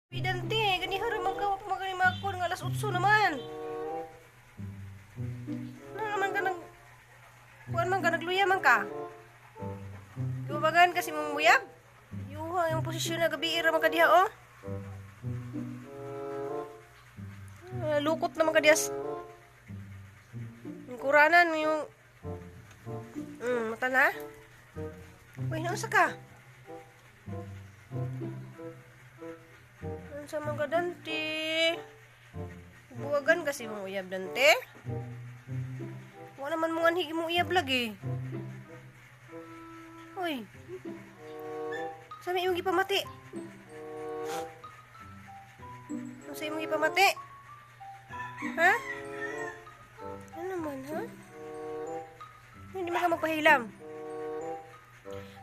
Pidante, ganiha ra man ka wa pa man gani makon nga alas 8 naman. Ano naman ka nag kuan man ka, nagluya man ka. Giubagan kasi mong muyab. Yuha yung posisyon na gabi ra man ka diha oh. Ah, lukot naman ka diha. Yung kuranan yung mata na. Uy, naunsa ka? Unsa man ka, Dante? Buwagan kasi mong uyab, Dante. Wala man mo anhig mong uyab lagi. Uy. Sa may imong gipamati? Unsa imong gipamati? Ha? Ano naman, ha? Hindi man ka magpahilam.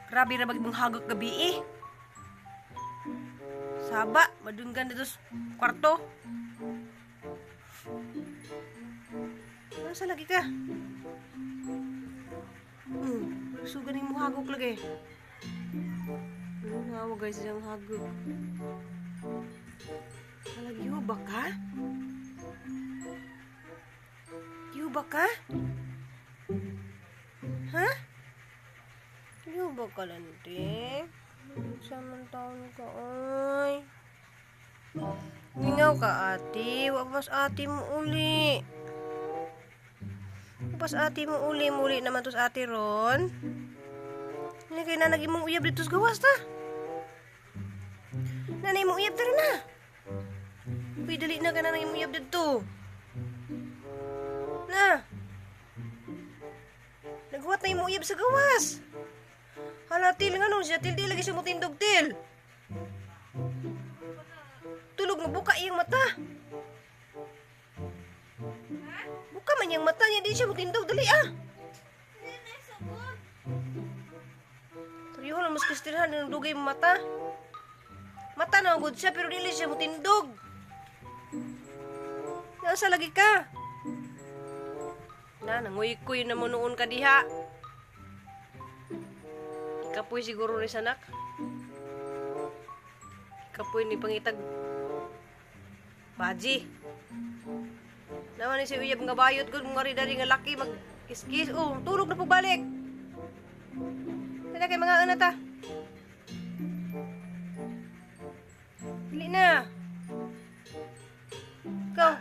Grabe ra bag imong hagok gabi eh. Saba, madunggan dito sa kwarto. Ano sa lagi ka? Sugan yung hagok lagi. Ano nga guys, yung hagok. Palagi ba ka? Yuba ka? Ha? Yuba ka, Lante? Sa man taon ka, ay. Mingaw ka, ate. Wag mas ate mo uli. Wag mas ate mo uli. Muli naman to sa ate ron. Hindi kayo na naging mong uyab dito sa gawas, ta. Nanay mo uyab, tara na. Uy, dali na ka na naging uyab dito. Na. Naghuwat na yung uyab sa gawas. Hala, til nga nun siya. Til, di lagi siya mutindog, til. Tulog nga, buka iyang mata. Buka man iyang mata niya, di siya mutindog. Dali ah. Turiho lang mas kristilhan, nang dugay mo mata. Mata na gud siya, pero dili siya mutindog. Nasa lagi ka? Na, nanguy-kuy na mo noon ka diha. Ikapoy siguro ni sanak. Ikapoy ni pangitag baji. Naman ni si uyab nga bayot gud mga ridari nga laki mag kiskis. Oh, tulog na po balik. Tala kay mga ana ta. Dili na. Ikaw.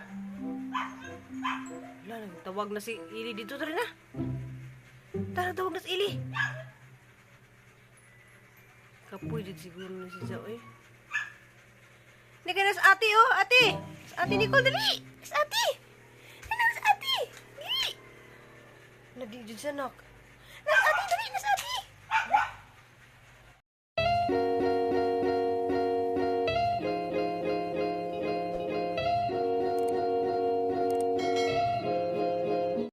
Wala, nagtawag na si Ili dito. Tara na. Tara, tawag na si Ili. Kapoy din siguro na si Zao eh. Hindi ka na sa ate oh, ate. Sa ate Nicole, dali. Sa ate. Dali na sa ate. Dali. Nagigid siya, nak. Nasa ate, dali, nasa ate.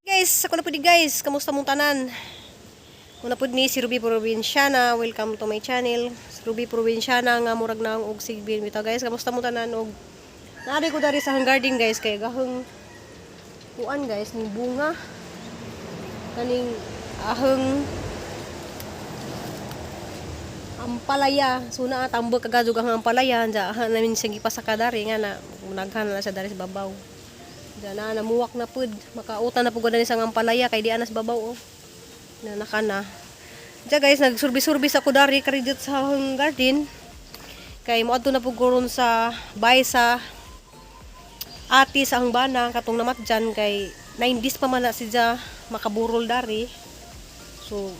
Guys, ako na po di guys. Kamusta mong tanan? Una po ni si Ruby Provinciana. Welcome to my channel. Si Ruby Provinciana nga murag na ang og sigbin. Bitaw guys, kamusta mong tanan og naari ko dari sa hang garden guys kay gahong kuan guys ning bunga kaning ahong ampalaya. So naa tambok kagadug ang ampalaya anja namin siyang gipasaka dari nga na naghan na siya dari sa babaw. Diyan na namuwak na pud makautan na pud gani sa ampalaya kay di anas babaw oh. Na naka na. Diyan guys, nagsurbi-surbis ako dari karidot sa akong garden. Kay moadto na pud ko ron sa bay sa ati sa akong bana katong namatjan kay 9 days pa man na siya makaburol dari. So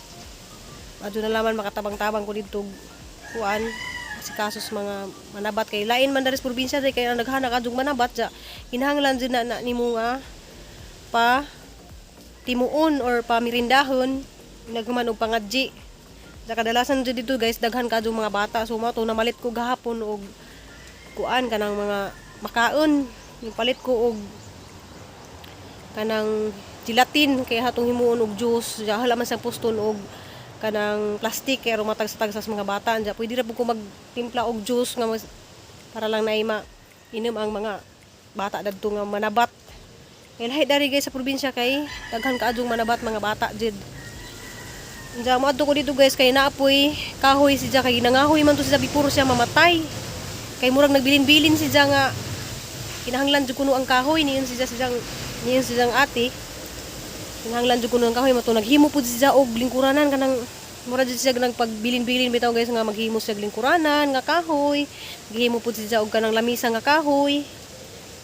adto na laman makatabang-tabang ko didto kuan si kasos mga manabat kay lain man dari sa probinsya dai kay ang naghanak adtong manabat ja kinahanglan jud na, na nimo nga pa timuon or pamirindahon naghuman og pangadji. Sa kadalasan jud dito guys daghan kadto mga bata, so mao to namalit ko gahapon og kuan kanang mga makaon, yung palit ko og kanang gelatin kay hatong himuon og juice. Ja hala man sa puston og kanang plastic kay aron matagsa-tagsa sa mga bata. Anja pwede ra pud ko magtimpla og juice nga mas, para lang naay ma inom ang mga bata dadto nga manabat. Kay lahi dari guys sa probinsya kay daghan kaadtong manabat mga bata jud. Anja moadto ko dito guys kay naapoy kahoy si kay nangahoy man to siya before siya mamatay. Kay murag nagbilin-bilin si Jang nga kinahanglan jud kuno ang kahoy niyon si Jang niyon si Jang ate. Kinahanglan jud kuno ang kahoy mato naghimo pud si Jang og lingkuranan kanang mura jud siya nagpagbilin-bilin bitaw, guys, nga maghimo siya og lingkuranan nga kahoy. Naghimo pud si Jang og kanang lamisa nga kahoy.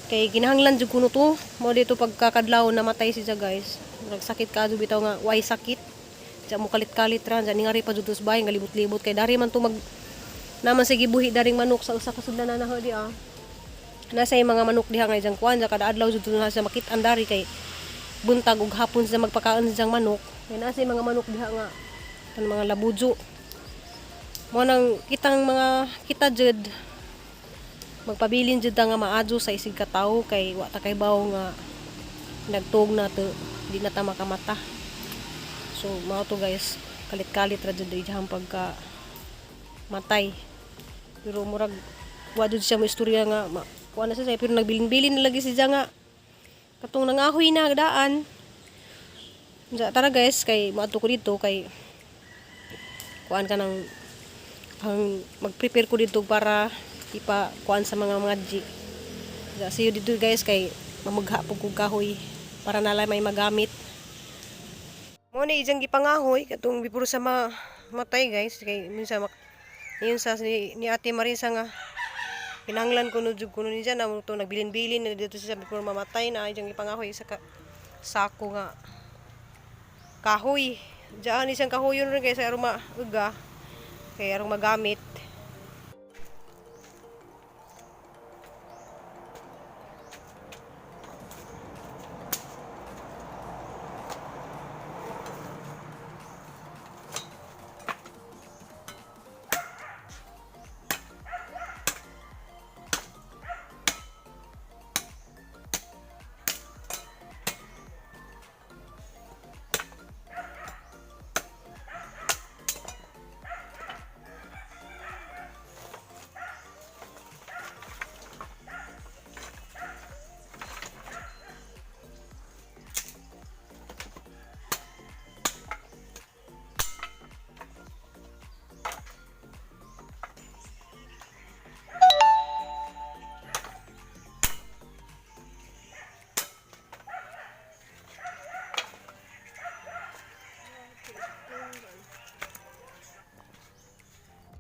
Kay kinahanglan jud kuno to. Mao dito pagkakadlaw namatay si Jang, guys. Nagsakit ka bitaw nga way sakit. Diyan mo kalit-kalit ra, diyan ngari pa jud sa bahay nga libot-libot kay dari man to mag naman sa gibuhi daring manok sa usa ka sudlan na di ah. Nasa yung mga manok diha nga diyang kuan, kada adlaw jud na siya makit-an dari kay buntag ug hapon siya magpakaon sa manok. Kay nasa yung mga manok diha nga kan mga labujo. Mo nang kitang mga kita jud magpabilin jud ta nga maadyo sa isig ka tawo kay wa ta kay bawo nga nagtuog na to, di na ta makamata. So mao to, guys, kalit-kalit ra jud iyang pagka matay. Pero murag wa jud siya mo istorya nga ma, kuha na siya pero nagbilin-bilin na lagi siya nga katong nangahoy na daan. Unsa, tara guys, kay moadto ko dito kay kuan ka ng ang mag-prepare ko dito para ipa kuan sa mga magic. Unsa, see you dito, guys, kay mamugha pug kog kahoy para nalay may magamit. Mo ni ijang gipangahoy katong before sa matay, guys, kay minsan yun sa ni Ate Marisa nga kinahanglan kuno jud kuno ni na to nagbilin-bilin na dito siya before mamatay na ijang gipangahoy sa sako nga kahoy. Diyan ni siyang kahoyon rin kay sa arong mauga kay arong magamit.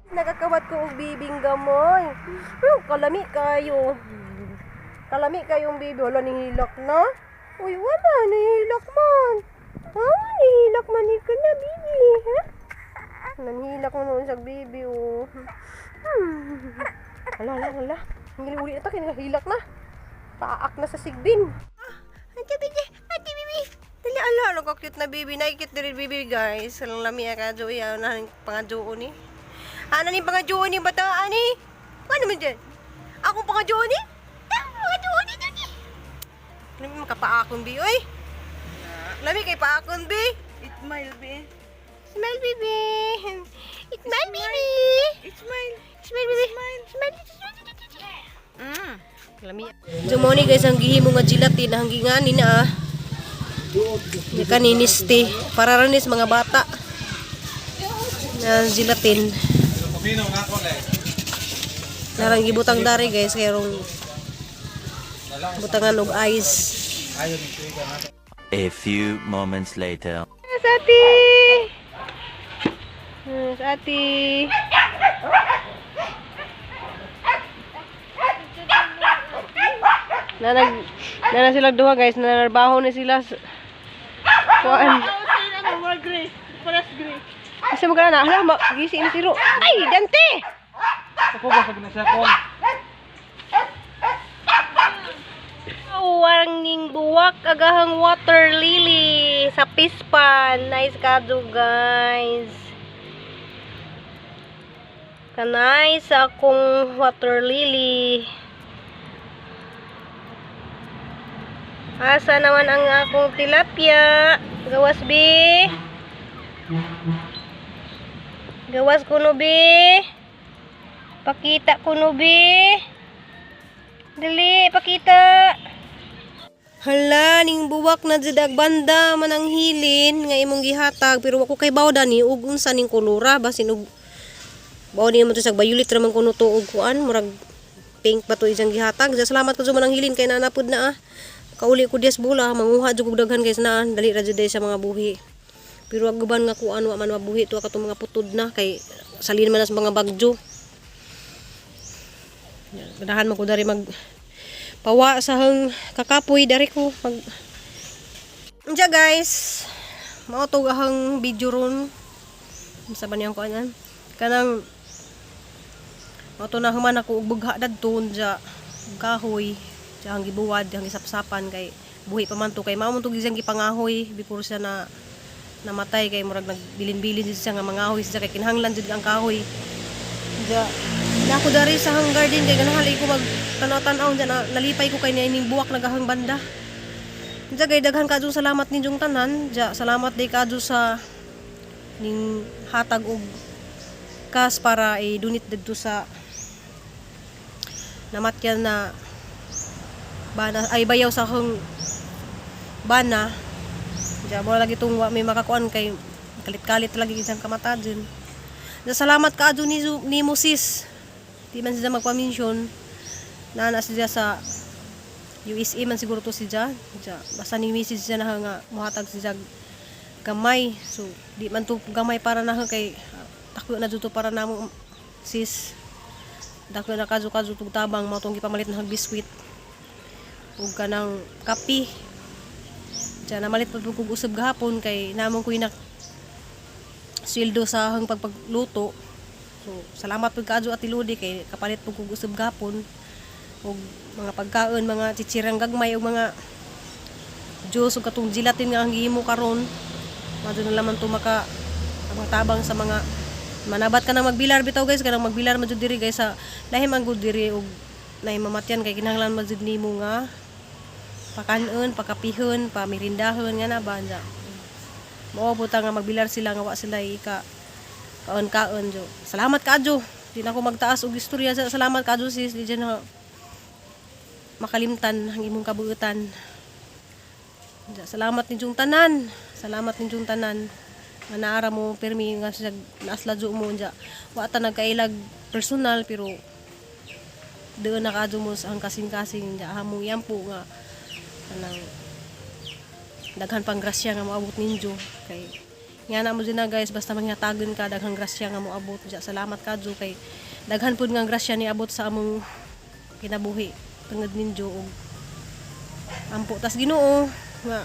Nakakawat ko og bibing gamoy. Kalami kayo. Kalami kayong bibi. Wala ning hilak na. Uy, wala. Nihilak man. Ha? Nihilak man ka na, bibi. Ha? Nanhilak mo noon sa bibi, oh. Hala, hala, hala. Hindi uli na to. Kinahilak na. Paak na sa sigbin. Ah, ate, bibi. Ate, bibi. Dali, ala, ano ka cute na bibi. Nakikit diri bibi, guys. Alang lami ka, Joey. Ano na pangadyoon ni? Ano ni pangadyoon ni bata, ani? Ano man dyan? Akong pangadyoon ni? Pangadyoon ni, dyan ni. Lami makapaakon, bi, oy. Lami kay paakon, bi. Smile, be. Smile, baby. Smile, baby. Smile. Smile, baby. Smile. Lami. Jumoni, guys, ang gihimo nga gelatin ang gingani na ah. Ni kaniniste para ranis mga bata. Na gelatin. Narang gibutang dari, guys, kay rong butangan og ice. A few moments later. Yes, ate. Yes, ate. Nanag nana sila duha, guys, nanarbaho ni sila. Kuan. Ano, gray. Paras gray. Asa mo ka na? Hala, gisi ni siro. Ay, Dante! Ako ba sa ginasakon? Warning buwak agahang water lily sa pispan. Nice kadto, guys. Kanay sa akong water lily. Asa naman ang akong tilapia? Gawas bi. Gawas kuno bi. Pakita kuno bi. Dali, pakita. Hala, ning buwak na jud ag banda man ang hilin nga imong gihatag pero wa ko kay baw dani ug unsa ning kolora basin og baw ni naman to sa violet ra man kuno to og kuan murag Pink ba to iyang gihatag. Ja, salamat ko man ang hilin kay nanapod na ah. Kauli ko dias bula, manguha jud kog daghan guys na dali ra jud day sa mga buhi. Pero ag guban nga kuan wa man mabuhi to katong mga putod na kay salin man na sa mga bagyo. Yan, ganahan man ko dari mag pawa sa hang kakapoy dari ko mag. Unja guys, mao to ahang video ron. Sa ba niyang kuan kanang mao to na human ako og bugha dadto unja kahoy siya ang gibuwad, ang gisapsapan kay buhi pa man to kay mao man to gisang gipangahoy before siya na namatay kay murag nagbilin-bilin jud siya nga mangahoy siya kay kinahanglan jud ang kahoy. Ja, na ako dari sa hang garden kay ganahan lagi ko mag tanaw-tanaw dyan na, nalipay ko kay niya ining buwak nagahang banda. Ja kay daghan kadyo salamat ninyong tanan. Ja, salamat day kadyo sa ning hatag og cash para i-donate didto sa namatyan na bana ay bayaw sa akong bana. Diya mo lagi itong wa may makakuan kay kalit-kalit lagi isang kamata dyan. Ja, salamat ka adyo ni mo sis. Di man siya magpa-mention. Naana siya sa USA man siguro to siya. Ja, basta ni message siya na nga muhatag siya gamay. So di man to gamay para na kay takyo na jud to para namo sis. Dako na kadyo kadyo tug tabang mao tong gipamalit na biskwit ug kanang kape. Diyan namalit pa pud kog usab gahapon kay namong ko inak sweldo sa ahang pagpagluto. So salamat pud kaadyo Ate Lodi kay kapalit pud kog usab gahapon ug mga pagkaon, mga chichirang gagmay ug mga juice ug katong gelatin nga ang gihimo karon. Madto na laman to maka ang mga tabang sa mga manabat ka na magbilar bitaw guys, kanang magbilar man jud diri guys sa lahi man gud diri ug nay mamatyan kay kinahanglan man jud nimo nga pakanon, pakapihon, pamirindahon nga na ba nya. Mao buta nga magbilar sila nga wa sila ika kaon-kaon jo. Salamat kaadyo. Di na ako magtaas og istorya sa salamat kaadyo sis, di dyan na makalimtan ang imong kabuutan. Ja, salamat ninyong tanan. Salamat ninyong tanan. Nga naara mo pirmi nga siya naasladyo mo ja. Wa ta nagkailag personal pero doon na kaadyo mo sa ang kasing-kasing ja hamong yampo nga kanang daghan pang grasya nga moabot ninyo kay nga na mo din na guys, basta manghatagon ka daghang grasya nga moabot ja. Salamat kadyo kay daghan pud nga grasya ni abot sa among kinabuhi tungod ninyo ug ampo tas Ginoo nga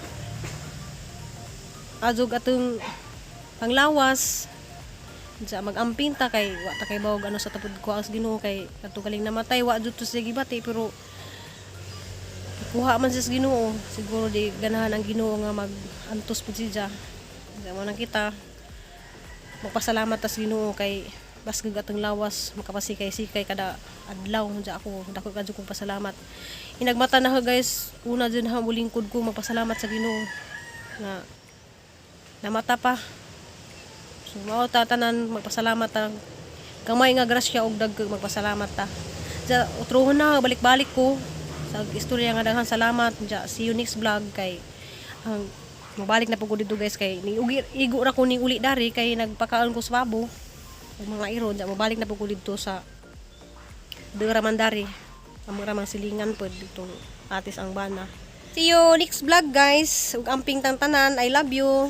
azog atong panglawas ja, magamping ta kay wa ta kay bawog ano sa tapod ko ang Ginoo kay kadto galing namatay wa jud to siya gibati pero kuha man siya sa Ginoo. Siguro di ganahan ang Ginoo nga mag-antos pud siya. Diya mo nang kita magpasalamat tas Ginoo kay basgag atong lawas makapasikay-sikay kada adlaw. Diya ako dako kadyo kong pasalamat. Inagmata na ko guys, una dyan ha mulingkod ko magpasalamat sa Ginoo nga namata pa. So mao ta tanan, magpasalamat ta gamay nga grasya og dagko, magpasalamat ta. Diya utrohon na balik-balik ko sa istorya nga daghan salamat. Diya, see you next vlog kay ang mabalik na po ko dito guys kay ni ugi, igo ra ko ning uli dari kay nagpakaon ko sa pabo ug mga iro. Diya mabalik na po ko dito sa Dura man dari amo ra mang silingan pod ditong atis ang bana. See you next vlog guys ug amping tang tanan. I love you.